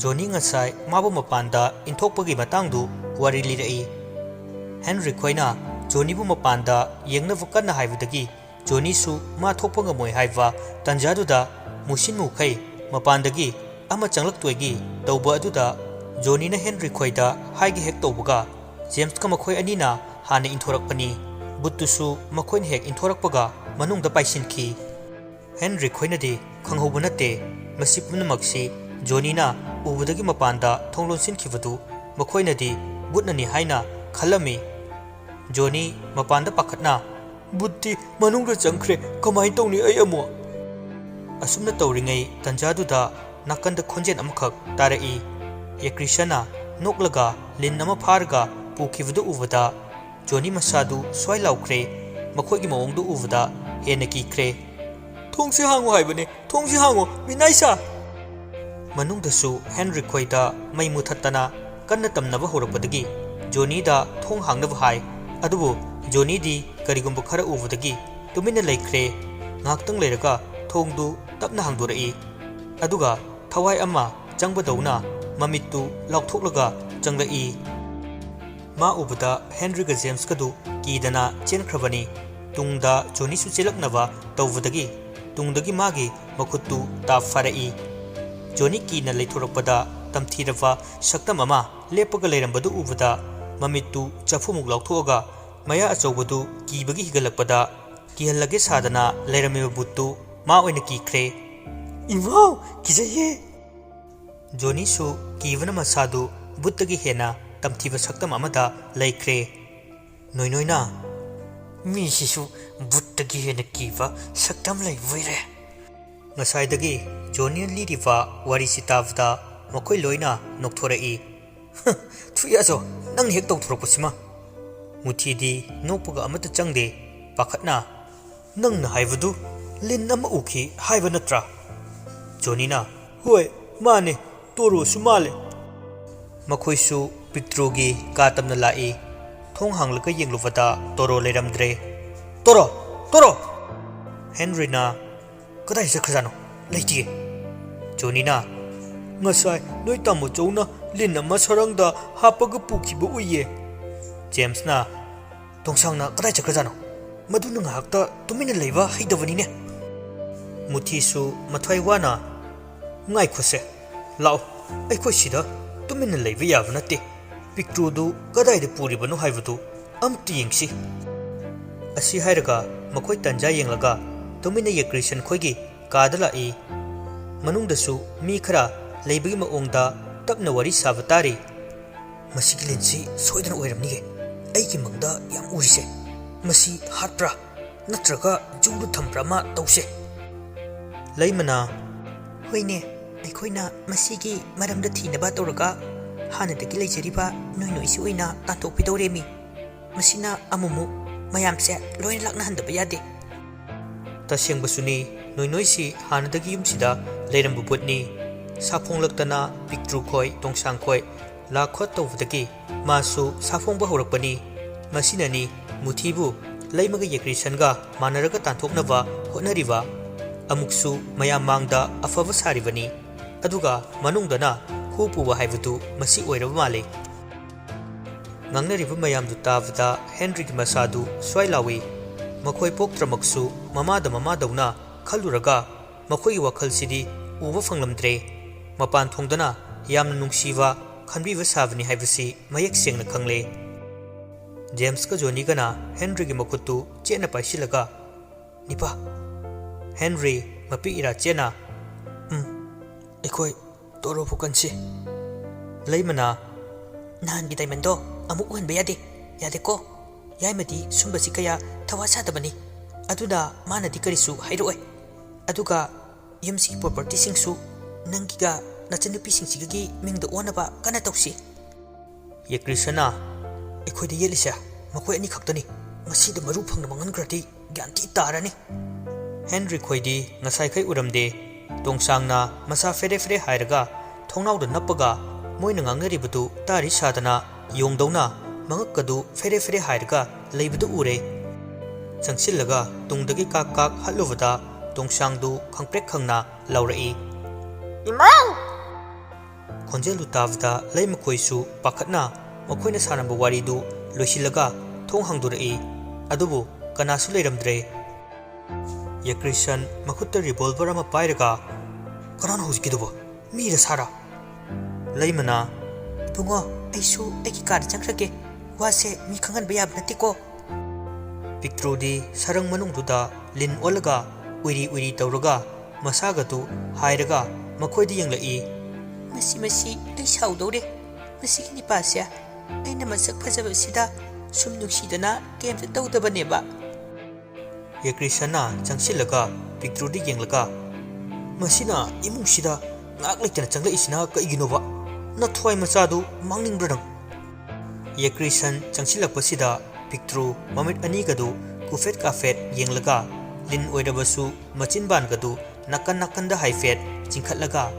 ꯖꯣꯅꯤ ꯉꯁꯥꯏ ꯃꯥꯕꯨ ꯃꯄꯥꯟꯗ ꯏꯟꯊꯣꯛꯄꯒꯤ ꯃꯇꯥꯡꯗꯨ ꯋꯥꯔꯤ ꯂꯤꯔꯛꯏ꯫ ꯍꯦꯟꯔꯤ ꯈꯣꯏꯅ ꯖꯣꯅꯤꯕꯨ ꯃꯄꯥꯟꯗ ꯌꯦꯡꯅꯕ ꯀꯟꯅ ꯍꯥꯏꯕꯗꯒꯤ ꯖꯣꯅꯤꯁꯨ ꯃꯥ ꯊꯣꯛꯄ ꯉꯝꯃꯣꯏ ꯍꯥꯏꯕ ꯇꯟꯖꯥꯗꯨꯗ ꯃꯨꯁꯤꯟ ꯃꯨꯈꯩ ꯃꯄꯥꯟꯗꯒꯤ ꯑꯃ ꯆꯪꯂꯛꯇꯣꯏꯒꯤ ꯇꯧꯕ ꯑꯗꯨꯗ ꯖꯣꯅꯤꯅ ꯍꯦꯟꯔꯤ ꯈꯣꯏꯗ ꯍꯥꯏꯒꯦ ꯍꯦꯛ ꯇꯧꯕꯒ ꯖꯦꯝꯁꯀ ꯃꯈꯣꯏ ꯑꯅꯤꯅ ꯍꯥꯟꯅ ꯏꯟꯊꯣꯔꯛꯄꯅꯤ꯫ ꯕꯨꯠꯇꯨꯁꯨ ꯃꯈꯣꯏꯅ ꯍꯦꯛ ꯏꯟꯊꯣꯔꯛꯄꯒ ꯃꯅꯨꯡꯗ ꯄꯥꯏꯁꯤꯟꯈꯤ꯫ ꯍꯦꯟꯔꯤ ꯈꯣꯏꯅꯗꯤ ꯈꯪꯍꯧꯕ ꯅꯠꯇꯦ꯫ ꯃꯁꯤ ꯄꯨꯝꯅꯃꯛꯁꯤ ꯖꯣꯅꯤꯅ ꯎꯕꯗꯒꯤ ꯃꯄꯥꯟꯗ ꯊꯣꯡ ꯂꯣꯟꯁꯤꯟꯈꯤꯕꯗꯨ ꯃꯈꯣꯏꯅꯗꯤ ꯕꯨꯠꯅꯅꯤ ꯍꯥꯏꯅ ꯈꯜꯂꯝꯃꯤ꯫ ꯖꯣꯅꯤ ꯃꯄꯥꯟꯗ ꯄꯥꯈꯠꯅ, "ꯕꯨꯠꯇꯤ ꯃꯅꯨꯡꯗ ꯆꯪꯈ꯭ꯔꯦ, ꯀꯃꯥꯏꯅ ꯇꯧꯅꯤ ꯑꯩ ꯑꯃꯨꯛ?" ꯑꯁꯨꯝꯅ ꯇꯧꯔꯤꯉꯩ ꯇꯟꯖꯥꯗꯨꯗ ꯅꯥꯀꯟꯗ ꯈꯣꯟꯖꯦꯜ ꯑꯃꯈꯛ ꯇꯥꯔꯛꯏ꯫ ꯌꯦꯀ꯭ꯔꯤꯁꯅ ꯅꯣꯛꯂꯒ ꯂꯤꯟ ꯑꯃ ꯐꯥꯔꯒ ꯄꯨꯈꯤꯕꯗꯨ ꯎꯕꯗ ꯖꯣꯅꯤ ꯃꯁꯥꯗꯨ ꯁ꯭ꯋꯥꯏ ꯂꯥꯎꯈ꯭ꯔꯦ꯫ ꯃꯈꯣꯏꯒꯤ ꯃꯑꯣꯡꯗꯨ ꯎꯕꯗ ꯍꯦꯟꯅ ꯀꯤꯈ꯭ꯔꯦ꯫ "ꯊꯣꯡꯁꯦ ꯍꯥꯡꯉꯨ ꯍꯥꯏꯕꯅꯦ, ꯊꯣꯡꯁꯦ ꯍꯥꯡꯉꯨ, ꯃꯤꯅꯥꯏ ꯁꯥ!" ꯃꯅꯨꯡꯗꯁꯨ ꯍꯦꯟꯔꯤ ꯈꯣꯏꯗ ꯃꯩ ꯃꯨꯊꯠꯇꯅ ꯀꯟꯅ ꯇꯝꯅꯕ ꯍꯧꯔꯛꯄꯗꯒꯤ ꯖꯣꯅꯤꯗ ꯊꯣꯡ ꯍꯥꯡꯅꯕ ꯍꯥꯏ꯫ ꯑꯗꯨꯕꯨ ꯖꯣꯅꯤꯗꯤ ꯀꯔꯤꯒꯨꯝꯕ ꯈꯔ ꯎꯕꯗꯒꯤ ꯇꯨꯃꯤꯟꯅ ꯂꯩꯈ꯭ꯔꯦ꯫ ꯉꯥꯏꯍꯥꯛꯇꯪ ꯂꯩꯔꯒ ꯊꯣꯡꯗꯨ ꯇꯞꯅ ꯍꯥꯡꯗꯣꯔꯛꯏ꯫ ꯑꯗꯨꯒ ꯊꯋꯥꯏ ꯑꯃ ꯆꯪꯕꯗꯧꯅ ꯃꯃꯤꯠꯇꯨ ꯂꯥꯎꯊꯣꯛꯂꯒ ꯆꯪꯂꯛꯏ꯫ ꯃꯥ ꯎꯕꯗ ꯍꯦꯟꯔꯤꯒ ꯖꯦꯝꯁꯀꯗꯨ ꯀꯤꯗꯅ ꯆꯦꯟꯈ꯭ꯔꯕꯅꯤ꯫ ꯇꯨꯡꯗ ꯖꯣꯅꯤꯁꯨ ꯆꯦꯜꯂꯛꯅꯕ ꯇꯧꯕꯗꯒꯤ ꯇꯨꯡꯗꯒꯤ ꯃꯥꯒꯤ ꯃꯈꯨꯠꯇꯨ ꯇꯥꯞ ꯐꯥꯔꯛꯏ꯫ ꯖꯣꯅꯤ ꯀꯤꯅ ꯂꯩꯊꯣꯔꯛꯄꯗ ꯇꯝꯊꯤꯔꯕ ꯁꯛꯇꯝ ꯑꯃ ꯂꯦꯞꯄꯒ ꯂꯩꯔꯝꯕꯗꯨ ꯎꯕꯗ ꯃꯃꯤꯠꯇꯨ ꯆꯐꯨꯃꯨꯛ ꯂꯥꯎꯊꯣꯛꯑꯒ ꯃꯌꯥ ꯑꯆꯧꯕꯗꯨ ꯀꯤꯕꯒꯤ ꯍꯤꯒꯠꯂꯛꯄꯗ ꯀꯤꯍꯜꯂꯒꯦ ꯁꯥꯗꯅ ꯂꯩꯔꯝꯃꯤꯕ ꯕꯨꯠꯇꯨ ꯃꯥ ꯑꯣꯏꯅ ꯀꯤꯈ꯭ꯔꯦ꯫ "ꯏꯃꯥꯎ, ꯀꯤꯖꯩꯌꯦ!" ꯖꯣꯅꯤꯁꯨ ꯀꯤꯕꯅ ꯃꯁꯥꯗꯨ ꯕꯨꯠꯇꯒꯤ ꯍꯦꯟꯅ ꯇꯝꯊꯤꯕ ꯁꯛꯇꯝ ꯑꯃꯗ ꯂꯩꯈ꯭ꯔꯦ꯫ ꯅꯣꯏꯅꯣꯏꯅ, "ꯃꯤꯁꯤꯁꯨ ꯕꯨꯠꯇꯒꯤ ꯍꯦꯟꯅ ꯀꯤꯕ ꯁꯛꯇꯝ ꯂꯩꯕꯣꯏꯔꯦ!" ꯉꯁꯥꯏꯗꯒꯤ ꯖꯣꯅꯤꯅ ꯂꯤꯔꯤꯕ ꯋꯥꯔꯤꯁꯤ ꯇꯥꯕꯗ ꯃꯈꯣꯏ ꯂꯣꯏꯅ ꯅꯣꯛꯊꯣꯔꯛꯏ꯫ "ꯊꯨꯏꯌꯥꯖꯣ, ꯅꯪꯅ ꯍꯦꯛ ꯇꯧꯊꯣꯔꯛꯄꯁꯤꯃ!" ꯃꯨꯊꯤꯗꯤ ꯅꯣꯛꯄꯒ ꯑꯃꯠꯇ ꯆꯪꯗꯦ꯫ ꯄꯥꯈꯠꯅ, "ꯅꯪꯅ ꯍꯥꯏꯕꯗꯨ ꯂꯤꯟ ꯑꯃ ꯎꯈꯤ ꯍꯥꯏꯕ ꯅꯠꯇ꯭ꯔꯥ?" ꯖꯣꯅꯤꯅ, "ꯍꯣꯏ, ꯃꯥꯅꯦ, ꯇꯣꯔꯣꯁꯨ ꯃꯥꯜꯂꯦ꯫" ꯃꯈꯣꯏꯁꯨ ꯄꯤꯛꯇ꯭ꯔꯨꯒꯤ ꯀꯥ ꯇꯝꯅ ꯂꯥꯛꯏ꯫ ꯊꯣꯡ ꯍꯥꯡꯂꯒ ꯌꯦꯡꯂꯨꯕꯗ ꯇꯣꯔꯣ ꯂꯩꯔꯝꯗ꯭ꯔꯦ꯫ "ꯇꯣꯔꯣ! ꯇꯣꯔꯣ!" ꯍꯦꯟꯔꯤꯅ, "ꯀꯗꯥꯏ ꯆꯠꯈ꯭ꯔꯖꯥꯠꯅꯣ?" "ꯂꯩꯇꯤꯌꯦ꯫" ꯖꯣꯅꯤꯅ, "ꯉꯁꯥꯏ ꯅꯣꯏ ꯇꯥꯃꯣ ꯆꯧꯅ ꯂꯤꯟ ꯑꯃ ꯁꯔꯪꯗ ꯍꯥꯞꯄꯒ ꯄꯨꯈꯤꯕ ꯎꯏꯌꯦ꯫" ꯖꯦꯝꯁꯅ, "ꯇꯣꯡꯁꯥꯡꯅ ꯀꯗꯥꯏ ꯆꯠꯈ꯭ꯔꯖꯥꯠꯅꯣ? ꯃꯗꯨꯅ ꯉꯥꯏꯍꯥꯛꯇ ꯇꯨꯃꯤꯟꯅ ꯂꯩꯕ ꯍꯩꯇꯕꯅꯤꯅꯦ꯫" ꯃꯨꯊꯤꯁꯨ ꯃꯊ꯭ꯋꯥꯏ ꯋꯥꯅ, "ꯉꯥꯏꯈꯣꯁꯦ, ꯂꯥꯛꯑꯣ, ꯑꯩꯈꯣꯏ ꯁꯤꯗ ꯇꯨꯃꯤꯟꯅ ꯂꯩꯕ ꯌꯥꯕ ꯅꯠꯇꯦ꯫ ꯄꯤꯛꯇ꯭ꯔꯨꯗꯨ ꯀꯗꯥꯏꯗ ꯄꯨꯔꯤꯕꯅꯣ ꯍꯥꯏꯕꯗꯨ ꯑꯝꯇ ꯌꯦꯡꯁꯤ꯫" ꯑꯁꯤ ꯍꯥꯏꯔꯒ ꯃꯈꯣꯏ ꯇꯟꯖꯥ ꯌꯦꯡꯂꯒ ꯇꯨꯃꯤꯟꯅ ꯌꯦꯀ꯭ꯔꯤꯁꯟ ꯈꯣꯏꯒꯤ ꯀꯥꯗ ꯂꯥꯛꯏ꯫ ꯃꯅꯨꯡꯗꯁꯨ ꯃꯤ ꯈꯔ ꯂꯩꯕꯒꯤ ꯃꯑꯣꯡꯗ ꯇꯞꯅ ꯋꯥꯔꯤ ꯁꯥꯕ ꯇꯥꯔꯤ꯫ "ꯃꯁꯤꯒꯤ ꯂꯤꯟꯁꯤ ꯁꯣꯏꯗꯅ ꯑꯣꯏꯔꯝꯅꯤꯌꯦ꯫ ꯑꯩꯒꯤ ꯃꯪꯗ ꯌꯥꯝ ꯎꯔꯤꯁꯦ꯫ ꯃꯁꯤ ꯍꯥꯠꯄ꯭ꯔꯥ? ꯅꯠꯇ꯭ꯔꯒ ꯖꯨꯗ ꯊꯝꯕ꯭ꯔꯥ ꯑꯃ ꯇꯧꯁꯦ꯫" ꯂꯩꯃꯅ, "ꯍꯣꯏꯅꯦ, ꯑꯩꯈꯣꯏꯅ ꯃꯁꯤꯒꯤ ꯃꯔꯝꯗ ꯊꯤꯅꯕ ꯇꯧꯔꯒ ꯍꯥꯟꯅꯗꯒꯤ ꯂꯩꯖꯔꯤꯕ ꯅꯣꯏ ꯅꯣꯏꯁꯤ ꯑꯣꯏꯅ ꯇꯥꯟꯊꯣꯛꯄꯤꯗꯧꯔꯦꯃꯤ꯫ ꯃꯁꯤꯅ ꯑꯃꯨꯛꯃꯨꯛ ꯃꯌꯥꯝꯁꯦ ꯂꯣꯏꯅ ꯂꯥꯛꯅꯍꯟꯗꯕ ꯌꯥꯗꯦ꯫" ꯇꯁꯦꯡꯕꯁꯨꯅꯤ, ꯅꯣꯏ ꯅꯣꯏꯁꯤ ꯍꯥꯟꯅꯗꯒꯤ ꯌꯨꯝꯁꯤꯗ ꯂꯩꯔꯝꯕ ꯄꯣꯠꯅꯤ꯫ ꯁꯥꯐꯣꯡꯂꯛꯇꯅ ꯄꯤꯛꯇ꯭ꯔꯨ ꯈꯣꯏ, ꯇꯣꯡꯁꯥꯡ ꯈꯣꯏ ꯂꯥꯛ ꯈꯣꯠ ꯇꯧꯕꯗꯒꯤ ꯃꯥꯁꯨ ꯁꯥꯐꯣꯡꯕ ꯍꯧꯔꯛꯄꯅꯤ꯫ ꯃꯁꯤꯅꯅꯤ ꯃꯨꯊꯤꯕꯨ ꯂꯩꯃꯒ ꯌꯦꯀ꯭ꯔꯤꯁꯟꯒ ꯃꯥꯟꯅꯔꯒ ꯇꯥꯟꯊꯣꯛꯅꯕ ꯍꯣꯠꯅꯔꯤꯕ꯫ ꯑꯃꯨꯛꯁꯨ ꯃꯌꯥꯝ ꯃꯥꯡꯗ ꯑꯐꯕ ꯁꯥꯔꯤꯕꯅꯤ, ꯑꯗꯨꯒ ꯃꯅꯨꯡꯗꯅ ꯍꯨ ꯄꯨꯕ ꯍꯥꯏꯕꯗꯨ ꯃꯁꯤ ꯑꯣꯏꯔꯕ ꯃꯥꯜꯂꯤ꯫ ꯉꯥꯡꯅꯔꯤꯕ ꯃꯌꯥꯝꯗꯨ ꯇꯥꯕꯗ ꯍꯦꯟꯔꯤꯒꯤ ꯃꯁꯥꯗꯨ ꯁ꯭ꯋꯥꯏ ꯂꯥꯎꯏ꯫ ꯃꯈꯣꯏ ꯄꯣꯛꯇ꯭ꯔꯃꯛꯁꯨ ꯃꯃꯥꯗ ꯃꯃꯥꯗꯧꯅ ꯈꯜꯂꯨꯔꯒ ꯃꯈꯣꯏꯒꯤ ꯋꯥꯈꯜꯁꯤꯗꯤ ꯎꯕ ꯐꯪꯂꯝꯗ꯭ꯔꯦ꯫ ꯃꯄꯥꯟ ꯊꯣꯡꯗꯅ ꯌꯥꯝꯅ ꯅꯨꯡꯁꯤꯕ ꯈꯟꯕꯤꯕ ꯁꯥꯕꯅꯤ ꯍꯥꯏꯕꯁꯤ ꯃꯌꯦꯛ ꯁꯦꯡꯅ ꯈꯪꯂꯦ꯫ ꯖꯦꯝꯁꯀ ꯖꯣꯅꯤꯒꯅ ꯍꯦꯟꯔꯤꯒꯤ ꯃꯈꯨꯠꯇꯨ ꯆꯦꯠꯅ ꯄꯥꯏꯁꯤꯜꯂꯒ, "ꯅꯤꯄꯥ꯫" ꯍꯦꯟꯔꯤ ꯃꯄꯤ ꯏꯔꯥ ꯆꯦꯠꯅ, "ꯎꯝ, ꯑꯩꯈꯣꯏ ꯇꯣꯔꯣ ꯐꯨꯀꯟꯁꯤ꯫" ꯂꯩꯃꯅ, "ꯅꯍꯥꯟꯒꯤ ꯗꯥꯏꯃꯟꯗꯣ ꯑꯃꯨꯛ ꯎꯍꯟꯕ ꯌꯥꯗꯦ, ꯌꯥꯗꯦꯀꯣ? ꯌꯥꯏꯃꯗꯤ ꯁꯨꯝꯕꯁꯤ ꯀꯌꯥ ꯊꯋꯥ ꯁꯥꯗꯕꯅꯤ꯫ ꯑꯗꯨꯅ ꯃꯥꯅꯗꯤ ꯀꯔꯤꯁꯨ ꯍꯥꯏꯔꯛꯑꯣꯏ꯫ ꯑꯗꯨꯒ ꯌꯨꯝꯁꯤꯒꯤ ꯄ꯭ꯔꯣꯄꯔꯇꯤꯁꯤꯡꯁꯨ ꯅꯪꯒꯤꯒ ꯅꯆꯟꯅꯨꯄꯤꯁꯤꯡꯁꯤꯒꯒꯤ ꯃꯤꯡꯗ ꯑꯣꯟꯅꯕ ꯀꯟꯅ ꯇꯧꯁꯤ꯫" ꯌꯦꯀ꯭ꯔꯤꯁꯅ, "ꯑꯩꯈꯣꯏꯗ ꯌꯦꯠꯂꯤꯁꯦ ꯃꯈꯣꯏ ꯑꯅꯤ ꯈꯛꯇꯅꯤ꯫ ꯃꯁꯤꯗ ꯃꯔꯨ ꯐꯪꯅ ꯃꯥꯡꯍꯟꯈ꯭ꯔꯗꯤ ꯒ꯭ꯌꯥꯟ ꯊꯤ ꯇꯥꯔꯅꯤ꯫" ꯍꯦꯟꯔꯤ ꯈꯣꯏꯗꯤ ꯉꯁꯥꯏꯈꯩ ꯎꯔꯝꯗꯦ꯫ ꯇꯣꯡꯁꯥꯡꯅ ꯃꯁꯥ ꯐꯦꯔꯦ ꯐꯦꯔꯦ ꯍꯥꯏꯔꯒ ꯊꯣꯡꯅꯥꯎꯗ ꯅꯞꯄꯒ ꯃꯣꯏꯅ ꯉꯥꯡꯅꯔꯤꯕꯗꯨ ꯇꯥꯔꯤ ꯁꯥꯗꯅ ꯌꯣꯡꯗꯧꯅ ꯃꯉꯛꯀꯗꯨ ꯐꯦꯔꯦ ꯐꯦꯔꯦ ꯍꯥꯏꯔꯒ ꯂꯩꯕꯗꯨ ꯎꯔꯦ꯫ ꯆꯪꯁꯤꯜꯂꯒ ꯇꯨꯡꯗꯒꯤ ꯀꯥꯛ ꯀꯥꯛ ꯍꯠꯂꯨꯕꯗ ꯇꯣꯡꯁꯥꯡꯗꯨ ꯈꯪꯄ꯭ꯔꯦꯛ ꯈꯪꯅ ꯂꯥꯎꯔꯛꯏ꯫ "ꯏꯃꯧ!" ꯈꯣꯟꯖꯦꯜꯗꯨ ꯇꯥꯕꯗ ꯂꯩꯃꯈꯣꯏꯁꯨ ꯄꯥꯈꯠꯅ ꯃꯈꯣꯏꯅ ꯁꯥꯟꯅꯕ ꯋꯥꯔꯤꯗꯨ ꯂꯣꯏꯁꯤꯜꯂꯒ ꯊꯣꯡ ꯍꯥꯡꯗꯣꯔꯛꯏ꯫ ꯑꯗꯨꯕꯨ ꯀꯅꯥꯁꯨ ꯂꯩꯔꯝꯗ꯭ꯔꯦ꯫ ꯌꯦꯀ꯭ꯔꯤꯁꯟ ꯃꯈꯨꯠꯇ ꯔꯤꯚꯣꯜꯚꯔ ꯑꯃ ꯄꯥꯏꯔꯒ, "ꯀꯅꯥꯅꯣ ꯍꯧꯖꯤꯛꯀꯤꯗꯨꯕꯣ? ꯃꯤꯔ ꯁꯥꯔ?" ꯂꯩꯃꯅ, "ꯏꯕꯨꯡꯉꯣ, ꯑꯩꯁꯨ ꯑꯩꯒꯤ ꯀꯥꯗ ꯆꯪꯈ꯭ꯔꯒꯦ꯫ ꯋꯥꯁꯦ ꯃꯤ ꯈꯪꯍꯟꯕ ꯌꯥꯕ ꯅꯠꯇꯦꯀꯣ꯫" ꯄꯤꯛꯇ꯭ꯔꯨꯗꯤ ꯁꯔꯪ ꯃꯅꯨꯡꯗꯨꯗ ꯂꯤꯟ ꯑꯣꯜꯂꯒ ꯎꯏꯔꯤ ꯎꯏꯔꯤ ꯇꯧꯔꯒ ꯃꯁꯥꯒꯗꯨ ꯍꯥꯏꯔꯒ ꯃꯈꯣꯏꯗ ꯌꯦꯡꯂꯛꯏ꯫ "ꯃꯁꯤ, ꯃꯁꯤ ꯑꯩ ꯁꯥꯎꯗꯧꯔꯦ꯫ ꯃꯁꯤꯒꯤ ꯅꯤꯄꯥꯁꯦ ꯑꯩꯅ ꯃꯁꯛ ꯐꯖꯕꯁꯤꯗ ꯁꯨꯝ ꯅꯨꯡꯁꯤꯗꯅ ꯀꯩꯝꯇ ꯇꯧꯗꯕꯅꯦꯕ꯫" ꯌꯦꯀ꯭ꯔꯤꯁꯟꯅ ꯆꯪꯁꯤꯜꯂꯒ ꯄꯤꯛꯇ꯭ꯔꯨꯗ ꯌꯦꯡꯂꯒ, "ꯃꯁꯤꯅ ꯏꯃꯨꯡꯁꯤꯗ ꯉꯥꯏꯍꯥꯛ ꯂꯩꯇꯅ ꯆꯪꯂꯛꯏꯁꯤꯅ ꯀꯩꯒꯤꯅꯣꯕ? ꯅꯊ꯭ꯋꯥꯏ ꯃꯆꯥꯗꯨ ꯃꯥꯡꯅꯤꯡꯕ꯭ꯔꯥ ꯅꯪ?" ꯌꯦꯀ꯭ꯔꯤꯁꯟ ꯆꯪꯁꯤꯜꯂꯛꯄꯁꯤꯗ ꯄꯤꯛꯇ꯭ꯔꯨ ꯃꯃꯤꯠ ꯑꯅꯤꯒꯗꯨ ꯀꯨꯐꯦꯠ ꯀꯥꯐꯦꯠ ꯌꯦꯡꯂꯒ, ꯂꯤꯟ ꯑꯣꯏꯔꯕꯁꯨ ꯃꯆꯤꯟꯕꯥꯟꯒꯗꯨ ꯅꯥꯀꯟ ꯅꯥꯀꯟꯗ ꯍꯥꯏꯐꯦꯠ ꯆꯤꯡꯈꯠꯂꯒ,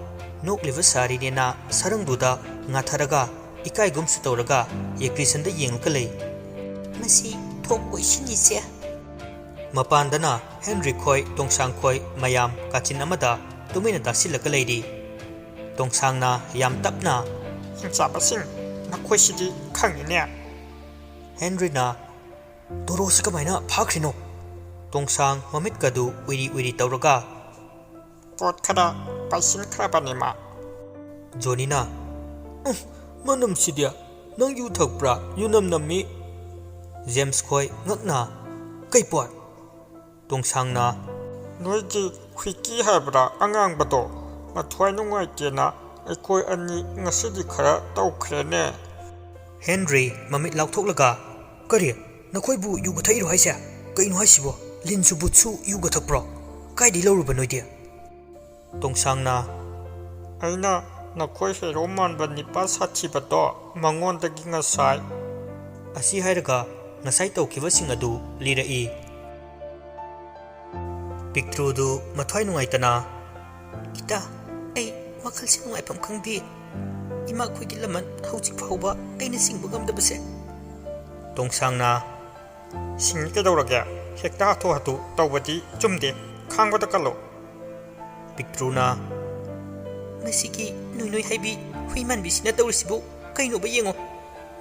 ꯅꯣꯛꯂꯤꯕ ꯁꯥꯔꯤꯅꯦꯅ ꯁꯔꯪꯗꯨꯗ ꯉꯥꯊꯔꯒ, ꯏꯀꯥꯏꯒꯨꯝꯁꯨ ꯇꯧꯔꯒ ꯌꯦꯀ꯭ꯔꯤꯁꯟꯗ ꯌꯦꯡꯂꯒ ꯂꯩ꯫ "ꯃꯁꯤ ꯊꯣꯡ ꯀꯣꯏꯁꯤꯟꯅꯤꯁꯦ꯫" ꯃꯄꯥꯟꯗꯅ ꯍꯦꯟꯔꯤ ꯈꯣꯏ, ꯇꯣꯡꯁꯥꯡ ꯈꯣꯏ ꯃꯌꯥꯝ ꯀꯥꯆꯤꯟ ꯑꯃꯗ ꯇꯨꯃꯤꯟꯅ ꯇꯥꯁꯤꯜꯂꯒ ꯂꯩꯔꯤ꯫ ꯇꯣꯡꯁꯥꯡꯅ ꯌꯥꯝ ꯇꯞꯅ, "ꯍꯤꯡꯆꯥꯕꯁꯤꯡ, ꯅꯈꯣꯏꯁꯤꯗꯤ ꯈꯪꯉꯤꯅꯦ꯫" ꯍꯦꯟꯔꯤꯅ, "ꯇꯣꯔꯣꯁꯤ ꯀꯃꯥꯏꯅ ꯐꯥꯈ꯭ꯔꯤꯅꯣ?" ꯇꯣꯡꯁꯥꯡ ꯃꯃꯤꯠꯀꯗꯨ ꯎꯏꯔꯤ ꯎꯏꯔꯤ ꯇꯧꯔꯒ, "ꯄꯣꯠ ꯈꯔ ꯄꯥꯏꯁꯤꯟꯈ꯭ꯔꯕꯅꯤ ꯃꯥ꯫" ꯖꯣꯅꯤꯅ, "ꯎꯝ, ꯃꯅꯝꯁꯤꯗꯤ! ꯅꯪ ꯌꯨ ꯊꯛꯄ꯭ꯔꯥ? ꯌꯨꯅꯝ ꯅꯝꯃꯤ꯫" ꯖꯦꯝꯁ ꯈꯣꯏ ꯉꯛꯅ, "ꯀꯩ ꯄꯣꯠ?" ꯇꯣꯡꯁꯥꯡꯅ, "ꯅꯣꯏꯒꯤ ꯍꯨꯏꯀꯤ ꯍꯥꯏꯕ꯭ꯔꯥ ꯑꯉꯥꯡꯕꯗꯣ? ꯃꯊ꯭ꯋꯥꯏ ꯅꯨꯡꯉꯥꯏꯇꯦꯅ ꯑꯩꯈꯣꯏ ꯑꯅꯤ ꯉꯁꯤꯗꯤ ꯈꯔ ꯇꯧꯈ꯭ꯔꯦꯅꯦ꯫" ꯍꯦꯟꯔꯤ ꯃꯃꯤꯠ ꯂꯥꯎꯊꯣꯛꯂꯒ, "ꯀꯔꯤ? ꯅꯈꯣꯏꯕꯨ ꯌꯨꯒ ꯊꯛꯏꯔꯣ ꯍꯥꯏꯁꯦ? ꯀꯩꯅꯣ ꯍꯥꯏꯁꯤꯕꯣ? ꯂꯤꯟꯁꯨ ꯕꯨꯠꯁꯨ ꯌꯨꯒ ꯊꯛꯄ꯭ꯔꯣ? ꯀꯥꯏꯗꯩ ꯂꯧꯔꯨꯕ ꯅꯣꯏꯗꯤ?" ꯇꯣꯡꯁꯥꯡꯅ, "ꯑꯩꯅ ꯅꯈꯣꯏ ꯍꯦꯔꯣ ꯃꯥꯟꯕ ꯅꯤꯄꯥ ꯁꯥꯊꯤꯕꯗꯣ ꯃꯉꯣꯟꯗꯒꯤ ꯉꯁꯥꯏ꯫" ꯑꯁꯤ ꯍꯥꯏꯔꯒ ꯉꯁꯥꯏ ꯇꯧꯈꯤꯕꯁꯤꯡ ꯑꯗꯨ ꯂꯤꯔꯛꯏ꯫ ꯄꯤꯛꯇ꯭ꯔꯨꯗꯨ ꯃꯊ꯭ꯋꯥꯏ ꯅꯨꯡꯉꯥꯏꯇꯅ, "ꯏꯇꯥ, ꯑꯩ ꯋꯥꯈꯜꯁꯦ ꯅꯨꯡꯉꯥꯏꯐꯝ ꯈꯪꯗꯦ꯫ ꯏꯃꯥꯈꯣꯏꯒꯤ ꯂꯃꯟ ꯍꯧꯖꯤꯛ ꯐꯥꯎꯕ ꯑꯩꯅ ꯁꯤꯡꯕ ꯉꯝꯗꯕꯁꯦ꯫" ꯇꯣꯡꯁꯥꯡꯅ, "ꯁꯤꯡꯉꯤ ꯀꯩꯗꯧꯔꯒꯦ? ꯍꯦꯛꯇ ꯍꯥꯊꯨ ꯍꯥꯊꯨ ꯇꯧꯕꯗꯤ ꯆꯨꯝꯗꯦ꯫ ꯈꯥꯡꯕꯗ ꯀꯜꯂꯣ꯫ ꯄꯤꯛꯇ꯭ꯔꯨꯅ, "ꯃꯁꯤꯒꯤ ꯅꯣꯏ ꯅꯣꯏ ꯍꯥꯏꯕꯤ ꯍꯨꯏ ꯃꯥꯟꯕꯤꯁꯤꯅ ꯇꯧꯔꯤꯁꯤꯕꯨ ꯀꯩꯅꯣꯕ ꯌꯦꯡꯉꯣ꯫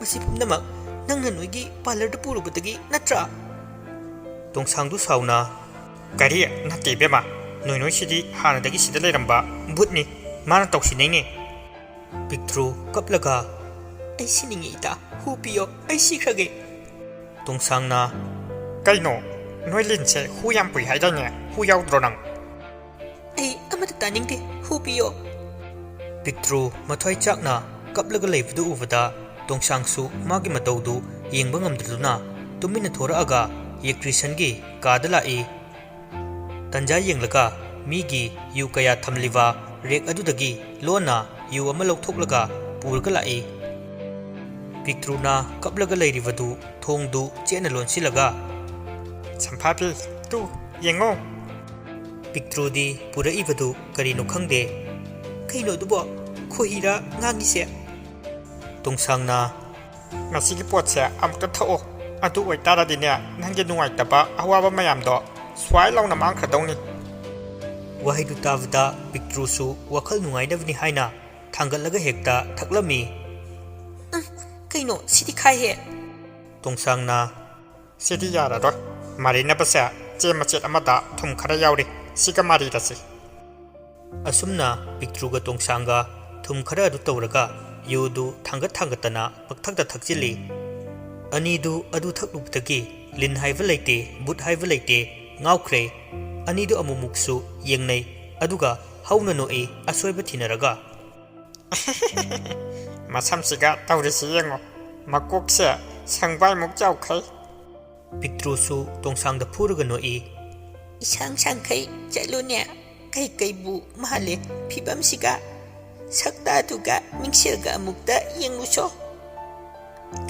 ꯃꯁꯤ ꯄꯨꯝꯅꯃꯛ ꯅꯪꯅ ꯅꯣꯏꯒꯤ ꯄꯥꯔꯂꯔꯗ ꯄꯨꯔꯨꯕꯗꯒꯤ ꯅꯠꯇ꯭ꯔꯥ?" ꯇꯣꯡꯁꯥꯡꯗꯨ ꯁꯥꯎꯅ, "ꯀꯔꯤ? ꯅꯠꯇꯦ ꯏꯕꯦꯝꯃ, ꯅꯣꯏ ꯅꯣꯏꯁꯤꯗꯤ ꯍꯥꯟꯅꯗꯒꯤ ꯁꯤꯗ ꯂꯩꯔꯝꯕ ꯕꯨꯠꯅꯤ, ꯃꯥꯅ ꯇꯧꯁꯤꯟꯅꯩꯅꯦ꯫" ꯄꯤꯛꯇ꯭ꯔꯨ ꯀꯞꯂꯒ, "ꯑꯩ ꯁꯤꯅꯤꯡꯉꯤ ꯏꯇꯥ, ꯍꯨ ꯄꯤꯌꯣ, ꯑꯩ ꯁꯤꯈ꯭ꯔꯒꯦ꯫" ꯇꯣꯡꯁꯥꯡꯅ, "ꯀꯩꯅꯣ? ꯅꯣꯏ ꯂꯤꯟꯁꯦ ꯍꯨ ꯌꯥꯝ ꯄꯨꯏ ꯍꯥꯏꯗꯥꯏꯅꯦ? ꯍꯨ ꯌꯥꯎꯗ꯭ꯔꯣ ꯅꯪ?" "ꯑꯩ ꯑꯃꯠꯇ ꯇꯥꯅꯤꯡꯗꯦ, ꯍꯨ ꯄꯤꯌꯣ꯫" ꯄꯤꯛꯇ꯭ꯔꯨ ꯃꯊ꯭ꯋꯥꯏ ꯆꯥꯛꯅ ꯀꯞꯂꯒ ꯂꯩꯕꯗꯨ ꯎꯕꯗ ꯇꯣꯡꯁꯥꯡꯁꯨ ꯃꯥꯒꯤ ꯃꯇꯧꯗꯨ ꯌꯦꯡꯕ ꯉꯝꯗꯗꯨꯅ ꯇꯨꯃꯤꯟꯅ ꯊꯣꯔꯛꯑꯒ ꯏꯂꯦꯛꯇ꯭ꯔꯤꯁꯤꯌꯥꯟꯒꯤ ꯀꯥꯗ ꯂꯥꯛꯏ꯫ ꯇꯟꯖꯥ ꯌꯦꯡꯂꯒ ꯃꯤꯒꯤ ꯌꯨ ꯀꯌꯥ ꯊꯝꯂꯤꯕ ꯔꯦꯛ ꯑꯗꯨꯗꯒꯤ ꯂꯣꯟꯅ ꯌꯨ ꯑꯃ ꯂꯧꯊꯣꯛꯂꯒ ꯄꯨꯔꯒ ꯂꯥꯛꯏ꯫ ꯄꯤꯛꯇ꯭ꯔꯨꯅ ꯀꯞꯂꯒ ꯂꯩꯔꯤꯕꯗꯨ ꯊꯣꯡꯗꯨ ꯆꯦꯠꯅ ꯂꯣꯟꯁꯤꯜꯂꯒ, "ꯁꯝꯐꯥꯕꯤ, ꯇꯨ, ꯌꯦꯡꯉꯣ꯫" ꯄꯤꯛꯇ꯭ꯔꯨꯗꯤ ꯄꯨꯔꯛꯏꯕꯗꯨ ꯀꯔꯤꯅꯣ ꯈꯪꯗꯦ꯫ "ꯀꯩꯅꯣ ꯑꯗꯨꯕꯣ? ꯈꯣꯏꯍꯤꯔ ꯉꯥꯡꯉꯤꯁꯦ?" ꯇꯣꯡꯁꯥꯡꯅ, "ꯃꯁꯤꯒꯤ ꯄꯣꯠꯁꯦ ꯑꯃꯨꯛꯇ ꯊꯛꯑꯣ꯫ ꯑꯗꯨ ꯑꯣꯏꯇꯥꯔꯗꯤꯅꯦ, ꯅꯪꯒꯤ ꯅꯨꯡꯉꯥꯏꯇꯕ, ꯑꯋꯥꯕ ꯃꯌꯥꯝꯗꯣ ꯁ꯭ꯋꯥꯏ ꯂꯥꯎꯅ ꯃꯥꯡꯈ꯭ꯔꯗꯧꯅꯤ꯫" ꯋꯥꯍꯩꯗꯨ ꯇꯥꯕꯗ ꯄꯤꯛꯇ꯭ꯔꯨꯁꯨ ꯋꯥꯈꯜ ꯅꯨꯡꯉꯥꯏꯅꯕꯅꯤ ꯍꯥꯏꯅ ꯊꯥꯡꯒꯠꯂꯒ ꯍꯦꯛꯇ ꯊꯛꯂꯝꯃꯤ꯫ "ꯎꯝ, ꯀꯩꯅꯣ, ꯁꯤꯗꯤ ꯈꯥꯏꯍꯦ꯫" ꯇꯣꯡꯁꯥꯡꯅ, "ꯁꯤꯗꯤ ꯌꯥꯔꯔꯣꯏ꯫ ꯃꯥꯔꯤꯅꯕꯁꯦ ꯆꯦ ꯃꯆꯦꯠ ꯑꯃꯗ ꯊꯨꯝ ꯈꯔ ꯌꯥꯎꯔꯤ, ꯁꯤꯒ ꯃꯥꯔꯤꯔꯁꯤ꯫" ꯑꯁꯨꯝꯅ ꯄꯤꯛꯇ꯭ꯔꯨꯒ ꯇꯣꯡꯁꯥꯡꯒ ꯊꯨꯝ ꯈꯔ ꯑꯗꯨ ꯇꯧꯔꯒ ꯌꯨꯗꯨ ꯊꯥꯡꯒꯠ ꯊꯥꯡꯒꯠꯇꯅ ꯄꯛꯊꯛꯇ ꯊꯛꯆꯤꯜꯂꯤ꯫ ꯑꯅꯤꯗꯨ ꯑꯗꯨ ꯊꯛꯂꯨꯕꯗꯒꯤ ꯂꯤꯟ ꯍꯥꯏꯕ ꯂꯩꯇꯦ, ꯕꯨꯠ ꯍꯥꯏꯕ ꯂꯩꯇꯦ, ꯉꯥꯎꯈ꯭ꯔꯦ꯫ ꯑꯅꯤꯗꯨ ꯑꯃꯨꯛꯃꯨꯛꯁꯨ ꯌꯦꯡꯅꯩ, ꯑꯗꯨꯒ ꯍꯧꯅ ꯅꯣꯛꯏ, ꯑꯁꯣꯏꯕ ꯊꯤꯅꯔꯒ꯫ "ꯃꯁꯝꯁꯤꯒ ꯇꯧꯔꯤꯁꯤ ꯌꯦꯡꯉꯣ, ꯃꯀꯣꯛꯁꯦ ꯁꯪꯕꯥꯏꯃꯨꯛ ꯆꯥꯎꯈꯩ꯫" ꯄꯤꯛꯇ꯭ꯔꯨꯁꯨ ꯇꯣꯡꯁꯥꯡꯗ ꯐꯨꯔꯒ ꯅꯣꯛꯏ꯫ "ꯏꯁꯥꯡ ꯁꯥꯡꯈꯩ ꯆꯠꯂꯨꯅꯦ, ꯀꯩ ꯀꯩꯕꯨ ꯃꯥꯜꯂꯦ ꯐꯤꯕꯝꯁꯤꯒ, ꯁꯛꯇꯥꯗꯨꯒ ꯃꯤꯡꯁꯦꯜꯒ ꯑꯃꯨꯛꯇ ꯌꯦꯡꯂꯨꯁꯣ꯫"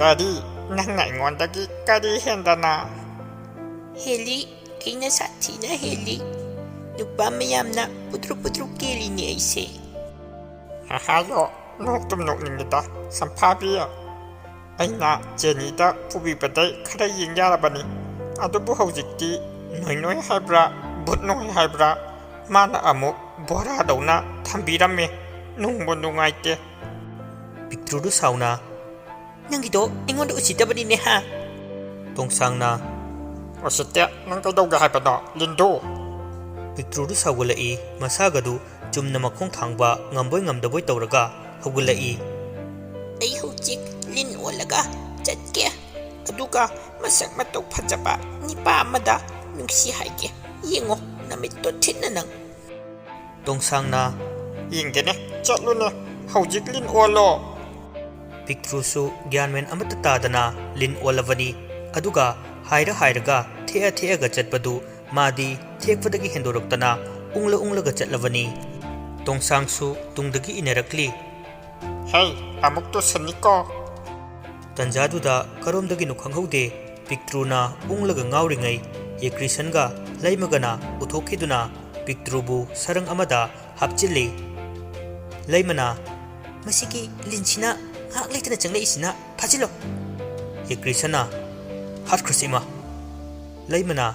"ꯀꯔꯤ? ꯅꯪꯅ ꯑꯩꯉꯣꯟꯗꯒꯤ ꯀꯔꯤ ꯍꯦꯟꯗꯅ?" "ꯍꯦꯜꯂꯤ, ꯑꯩꯅ ꯁꯥꯊꯤꯅ ꯍꯦꯜꯂꯤ꯫ ꯅꯨꯄꯥ ꯃꯌꯥꯝꯅ ꯄꯨꯗ꯭ꯔꯨ ꯄꯨꯗ꯭ꯔꯨ ꯀꯦꯜꯂꯤꯅꯦ ꯑꯩꯁꯦ꯫" "ꯍꯥꯏꯌꯣ, ꯅꯣꯛꯇꯨꯝ ꯅꯣꯛꯅꯤꯡꯉꯤꯗ, ꯁꯝꯐꯥꯕꯤ꯫ ꯑꯩꯅ ꯖꯦꯅꯤꯗ ꯄꯨꯕꯤꯕꯗꯩ ꯈꯔ ꯌꯦꯡ ꯌꯥꯔꯕꯅꯤ꯫ ꯑꯗꯨꯕꯨ ꯍꯧꯖꯤꯛꯇꯤ ꯅꯣꯏ ꯅꯣꯏ ꯍꯥꯏꯕ꯭ꯔꯥ, ꯚꯨꯠ ꯅꯨꯡꯉꯥꯏ ꯍꯥꯏꯕ꯭ꯔꯥ? ꯃꯥꯅ ꯑꯃꯨꯛ ꯕꯣꯔꯥꯗꯧꯅ ꯊꯝꯕꯤꯔꯝꯃꯦ꯫ ꯅꯨꯡꯕꯨ ꯅꯨꯡꯉꯥꯏꯇꯦ꯫ ꯄꯤꯛꯇ꯭ꯔꯨꯗꯨ ꯁꯥꯎꯅ, "ꯅꯪꯒꯤꯗꯣ ꯑꯩꯉꯣꯟꯗ ꯎꯁꯤꯠꯇꯕꯅꯤꯅꯦ ꯍꯥ?" ꯇꯣꯡꯁꯥꯡꯅ, "ꯎꯁꯤꯠꯇꯦ, ꯅꯪ ꯀꯩꯗꯧꯒꯦ ꯍꯥꯏꯕꯅꯣ, ꯂꯤꯟꯗꯨ?" ꯄꯤꯛꯇ꯭ꯔꯨꯗꯨ ꯁꯥꯎꯒꯠꯂꯛꯏ, ꯃꯁꯥꯒꯗꯨ ꯆꯨꯝꯅ ꯃꯈꯣꯡ ꯊꯥꯡꯕ ꯉꯝꯕꯣꯏ ꯉꯝꯗꯕꯣꯏ ꯇꯧꯔꯒ ꯍꯧꯒꯠꯂꯛꯏ꯫ "ꯑꯩ ꯍꯧꯖꯤꯛ ꯂꯤꯟ ꯑꯣꯜꯂꯒ ꯆꯠꯀꯦ, ꯑꯗꯨꯒ ꯃꯁꯛ ꯃꯇꯧ ꯐꯖꯕ ꯅꯤꯄꯥ ꯑꯃꯗ ꯅꯨꯡꯁꯤ ꯍꯥꯏꯒꯦ꯫ ꯌꯦꯡꯉꯣ, ꯅꯃꯤꯠꯇꯣ ꯊꯤꯠꯅ ꯅꯪ꯫" ꯇꯣꯡꯁꯥꯡꯅ, "ꯌꯦꯡꯒꯦꯅꯦ, ꯆꯠꯂꯨꯅꯦ, ꯍꯧꯖꯤꯛ ꯂꯤꯟ ꯑꯣꯜꯂꯣ꯫" ꯄꯤꯛꯇ꯭ꯔꯨꯁꯨ ꯒ꯭ꯌꯥꯟ ꯃꯦꯟ ꯑꯃꯠꯇ ꯇꯥꯗꯅ ꯂꯤꯟ ꯑꯣꯜꯂꯕꯅꯤ꯫ ꯑꯗꯨꯒ ꯍꯥꯏꯔ ꯍꯥꯏꯔꯒ ꯊꯦꯛꯑ ꯊꯦꯛꯑꯒ ꯆꯠꯄꯗꯨ ꯃꯥꯗꯤ ꯊꯦꯛꯄꯗꯒꯤ ꯍꯦꯟꯗꯣꯔꯛꯇꯅ ꯎꯪꯂ ꯎꯪꯂꯒ ꯆꯠꯂꯕꯅꯤ꯫ ꯇꯣꯡꯁꯥꯡꯁꯨ ꯇꯨꯡꯗꯒꯤ ꯏꯟꯅꯔꯛꯂꯤ꯫ "ꯍꯦ, ꯑꯃꯨꯛ ꯇꯨꯁꯟꯅꯤꯀꯣ!" ꯇꯟꯖꯥꯗꯨꯗ ꯀꯔꯣꯝꯗꯒꯤꯅꯣ ꯈꯪꯍꯧꯗꯦ, ꯄꯤꯛꯇ꯭ꯔꯨꯅ ꯎꯪꯂꯒ ꯉꯥꯎꯔꯤꯉꯩ ꯌꯦꯀ꯭ꯔꯤꯁꯟꯒ ꯂꯩꯃꯒꯅ ꯎꯊꯣꯛꯈꯤꯗꯨꯅ ꯄꯤꯛꯇ꯭ꯔꯨꯕꯨ ꯁꯔꯪ ꯑꯃꯗ ꯍꯥꯞꯆꯤꯜꯂꯤ꯫ ꯂꯩꯃꯅ, "ꯃꯁꯤꯒꯤ ꯂꯤꯟꯁꯤꯅ ꯉꯥꯏꯍꯥꯛ ꯂꯩꯇꯅ ꯆꯪꯂꯛꯏꯁꯤꯅ, ꯐꯥꯖꯤꯜꯂꯣ!" ꯌꯦꯀ꯭ꯔꯤꯁꯟꯅ, "ꯍꯥꯠꯈ꯭ꯔꯁꯤ ꯏꯃꯥ!" ꯂꯩꯃꯅ,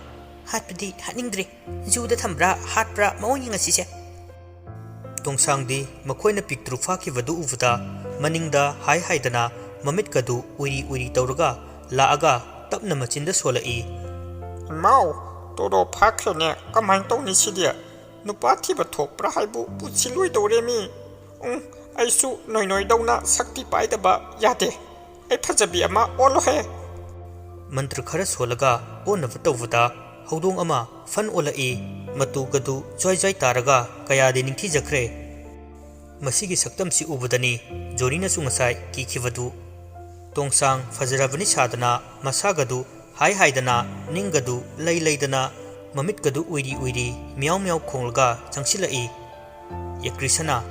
"ꯍꯥꯠꯄꯗꯤ ꯍꯥꯠꯅꯤꯡꯗ꯭ꯔꯦ, ꯖꯨꯗ ꯊꯝꯕ꯭ꯔꯥ ꯍꯥꯠꯄ꯭ꯔꯥ ꯃꯑꯣꯡ ꯌꯦꯡꯉꯁꯤꯁꯦ꯫" ꯇꯣꯡꯁꯥꯡꯗꯤ ꯃꯈꯣꯏꯅ ꯄꯤꯛꯇ꯭ꯔꯨ ꯐꯥꯈꯤꯕꯗꯨ ꯎꯕꯗ ꯃꯅꯤꯡꯗ ꯍꯥꯏ ꯍꯥꯏꯗꯅ ꯃꯃꯤꯠꯀꯗꯨ ꯎꯏꯔꯤ ꯎꯏꯔꯤ ꯇꯧꯔꯒ ꯂꯥꯛꯑꯒ ꯇꯞꯅ ꯃꯆꯤꯟꯗ ꯁꯣꯜꯂꯛꯏ꯫ "ꯏꯃꯥꯎ, ꯇꯣꯔꯣ ꯐꯥꯈ꯭ꯔꯦꯅꯦ, ꯀꯃꯥꯏꯅ ꯇꯧꯅꯤ ꯁꯤꯗꯤ? ꯅꯨꯄꯥ ꯊꯤꯕ ꯊꯣꯛꯄ꯭ꯔꯥ ꯍꯥꯏꯕꯨ ꯄꯨꯟꯁꯤꯜꯂꯣꯏꯗꯧꯔꯦ ꯃꯤ꯫ ꯎꯝ, ꯑꯩꯁꯨ ꯅꯣꯏ ꯅꯣꯏꯗꯧꯅ ꯁꯛꯇꯤ ꯄꯥꯏꯗꯕ ꯌꯥꯗꯦ꯫ ꯑꯩ ꯐꯖꯕꯤ ꯑꯃ ꯑꯣꯜꯂꯣꯍꯦ!" ꯃꯟꯇ꯭ꯔ ꯈꯔ ꯁꯣꯜꯂꯒ ꯑꯣꯟꯅꯕ ꯇꯧꯕꯗ ꯍꯧꯗꯣꯡ ꯑꯃ ꯐꯟ ꯑꯣꯜꯂꯛꯏ꯫ ꯃꯇꯨꯒꯗꯨ ꯖ꯭ꯋꯥꯏ ꯖ꯭ꯋꯥꯏ ꯇꯥꯔꯒ ꯀꯌꯥꯗꯤ ꯅꯤꯡꯊꯤꯖꯈ꯭ꯔꯦ꯫ ꯃꯁꯤꯒꯤ ꯁꯛꯇꯝꯁꯤ ꯎꯕꯗꯅꯤ ꯖꯣꯅꯤꯅꯁꯨ ꯉꯁꯥꯏ ꯀꯤꯈꯤꯕꯗꯨ꯫ ꯇꯣꯡꯁꯥꯡ ꯐꯖꯔꯕꯅꯤ ꯁꯥꯗꯅ ꯃꯁꯥꯒꯗꯨ ꯍꯥꯏ ꯍꯥꯏꯗꯅ ꯅꯤꯡꯒꯗꯨ ꯂꯩ ꯂꯩꯗꯅ ꯃꯃꯤꯠꯀꯗꯨ ꯎꯏꯔꯤ ꯎꯏꯔꯤ ꯃꯤꯌꯥꯎ ꯃꯤꯌꯥꯎ ꯈꯣꯡꯂꯒ ꯆꯪꯁꯤꯜꯂꯛꯏ꯫ ꯌꯦꯀ꯭ꯔꯤꯁꯅ,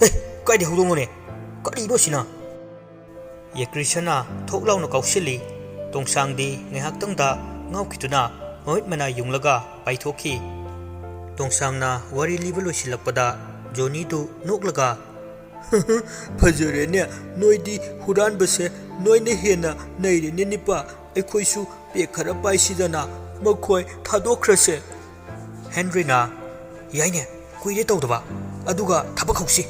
"ꯍꯦ, ꯀꯥꯏꯗ ꯍꯧꯗꯣꯡꯅꯣꯅꯦ? ꯀꯔꯤꯅꯣ ꯁꯤꯅ?" ꯌꯦꯀ꯭ꯔꯤꯁꯅ ꯊꯣꯛ ꯂꯥꯎꯅ ꯀꯥꯎꯁꯤꯜꯂꯤ꯫ ꯇꯣꯡꯁꯥꯡꯗꯤ ꯉꯥꯏꯍꯥꯛꯇꯪꯗ ꯉꯥꯎꯈꯤꯗꯨꯅ ꯃꯃꯤꯠ ꯃꯅꯥ ꯌꯨꯡꯂꯒ ꯄꯥꯏꯊꯣꯛꯈꯤ꯫ ꯇꯣꯡꯁꯥꯡꯅ ꯋꯥꯔꯤ ꯂꯤꯕ ꯂꯣꯏꯁꯤꯜꯂꯛꯄꯗ ꯖꯣꯅꯤꯗꯨ ꯅꯣꯛꯂꯒ, "ꯐꯖꯔꯦꯅꯦ, ꯅꯣꯏꯗꯤ ꯍꯨꯔꯥꯟꯕꯁꯦ ꯅꯣꯏꯅ ꯍꯦꯟꯅ ꯅꯩꯔꯦꯅꯦ ꯅꯤꯄꯥ꯫ ꯑꯩꯈꯣꯏꯁꯨ ꯄꯦꯛ ꯈꯔ ꯄꯥꯏꯁꯤꯗꯅ, ꯃꯈꯣꯏ ꯊꯥꯗꯣꯛꯈ꯭ꯔꯁꯦ꯫" ꯍꯦꯟꯔꯤꯅ, "ꯌꯥꯏꯅꯦ, ꯀꯨꯏꯔꯦ ꯇꯧꯗꯕ, ꯑꯗꯨꯒ ꯊꯕꯛ ꯍꯧꯁꯤ"꯫